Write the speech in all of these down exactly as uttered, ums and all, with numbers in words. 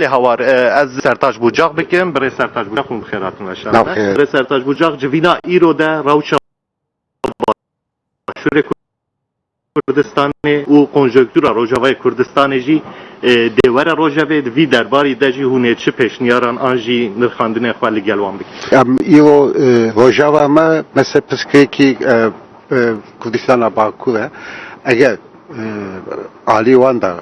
Belê Hawar, e, ez Sertaç Bucak bikim. Birêz Sertaç Bucak, hûn bi xêr hatin, weşan. Nav xêr. Birêz Sertaç Bucak, civîna îro de rewşa Başûrê Kurdistanê û konjonktura Rojavayê Kurdistanê jî, e, dê were rojevê, di vî derbarî de jî hûn ê çi pêşniyaran an jî nirxandinên xwe li gel wan bikin? Em îro, e, rojava me, me ser pirsgirêkî, e, e, Kurdistana Bakur e. Eger, e, alî wan de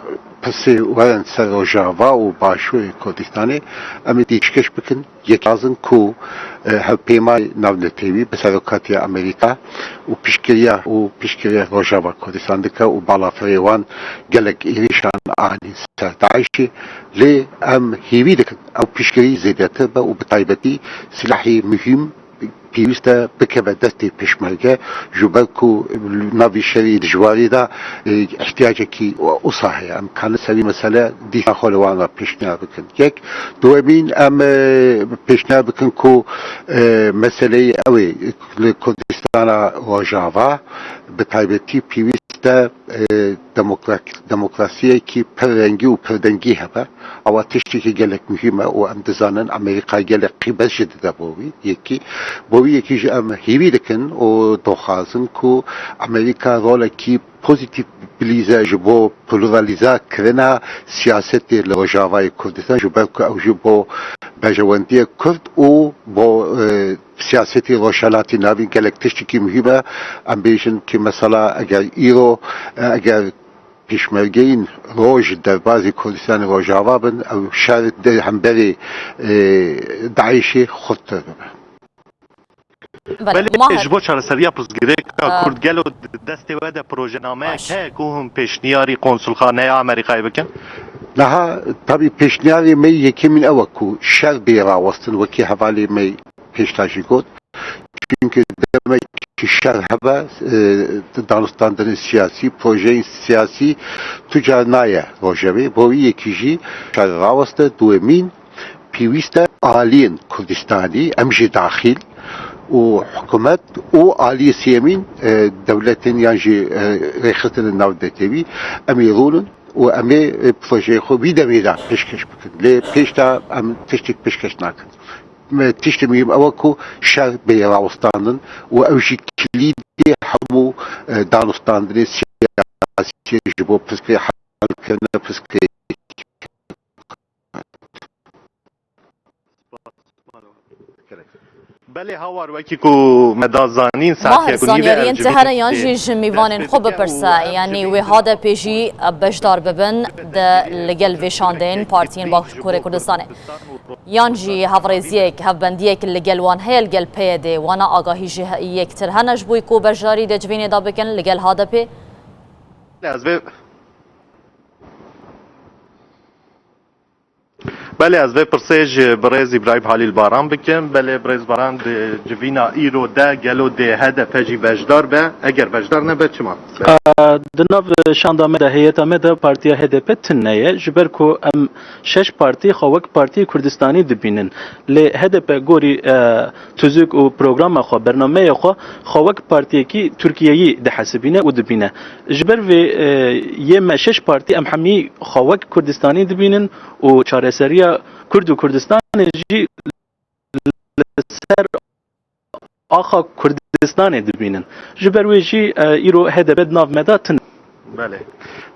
pirsê werin ser Rojava û Başûrê Kurdistanê, em ê pêşkêş bikin. Yek lazim ku, e, hevpêmayî navnetewî bi serokatiya Amerîka û piştgiriya, û piştgiriya Rojava Kurdistan dike û balafirê wan gelek êrîşan anîn ser DAIŞ'ê. Lê em hêvî dikin ew piştgirî zêdetir be û bi taybetî silahê muhîm pêwîst e bikeve destê pêşmerge, ji ber ku navî şerê dijwarî de, e, ihtiyacekî wisa heye. Em kanin serî mesele dîsa xwe li wan re pêşniyar bikin. Yek, duyemîn, em, e, pêşniyar bikin ku, e, meseleyê ew ê li Kurdistana Rojava bi taybetî pêwîst e, e, demokrak-, demokrasiyekî pirrengî û pirdengî hebe. Ewa tiştekî gelek muhîm e û em dizanin Amerîka gelek qîmet jî dide bo wî yekî. Bo wî yekî jî em hêvî dikin û dixwazin ku Amerîka rolekî pozîtîf bilîze ji bo pluralîze kirina siyasetê li Rojavayê Kurdistan, ji ber ku ew jî bo berjewendiyê Kurd û bo, e, siyasetê Rojhelatê Navîn gelek tiştekî muhîm e. Em bêjin ki mesela eger îro, e, eger pêşmergeyên roj derbazî Kurdistanê Rojava bin, ew şer di hemberî, e, DAIŞ'ê xurttir bibe. Belê, Belê, Maher. Ji bo çareseriya pirsgirêka Em, Kurd gelo destê we de projenameyek Baş. heye ku hûn pêşniyarî konsulxaneya Amerîkayê bikin? Niha tabî pêşniyarê me yekemîn ew e ku şer bê rawestin, wekî hevalê me pêşta jî got. Çimkî demekî şer hebe, e, danûstandinên siyasî, projeyên siyasî tu car naye rojevê. Bo wî yekî jî şer raweste. Duyemîn, pêwîst e aliyên Kurdistanî, em jî daxîl û hikûmet û aliyê sêyemîn, e, dewletên yan jî, e, rêxistinên navnetewî, em ê rûnin û em ê, e, projeyê xwe vî demê de pêşkêş bikin. Lê pêş de em tiştek pêşkêş nakin. Me tiştê muhîm ew e ku şer bê rawestandin û ew jî kilîdê hemû, e, danûstandinê siyasî ye ji bo pirsgirêk helkirina pirsgirêk. Belê Hawar, wekî ku me da zanîn, Mahir, saetiyek û nîvê zaniyariyên te here yan jî ji mîvanên xwe bipirse, yanî wê H D P jî beşdar bibin de li gel vêşandeyên partiyên Bakurê Kurdistanê. Yan jî hevrêziyek, hevbendiyek li gel wan heye, li gel P Y D, wana agahî ji he-, yektir hene ji bo ku beşdarî de civînê de bikin li gel H D P? Ez vê Belê, ez vê pirsê ji birêz Îbrahîm Halîl Baran bikim. Belê, birêz Baran, di civîna îro de gelo dê H D P jî beşdar be? Eger beşdar nebe, çima? Di nav şanda me de, heyeta me de partiya H D P tune ye. Ji ber ku em şeş partî xwe wek partiyê Kurdistanî dibînin. Lê H D P gorî, e, tuzûk û programa xwe, bernameyê xwe, xwe wek partiyekî Tirkiyeyî dihesibîne û dibîne. Ji ber vê, e, yê me şeş partî em hemî xwe wek Kurdistanî dibînin û çareseriya Kurd û Kurdistanê jî li ser axa Kurdistanê dibînin. Ji ber wê jî, e, îro H D P di nav me de tune. Belê.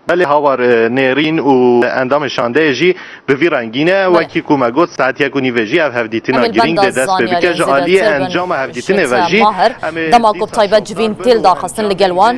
Belê, Hawar, e, nêrîn û endamên şandeyê jî bi vî rengî ne. Belê. Wekî ku me got, saet yek û nîvê jî ev hevdîtina Em ê girîng benda dê dest pê bike. Ji aliyê encama hevdîtinê ve jî Mahir, em ê dema ku bi taybet civîn têl daxistin li gel wan.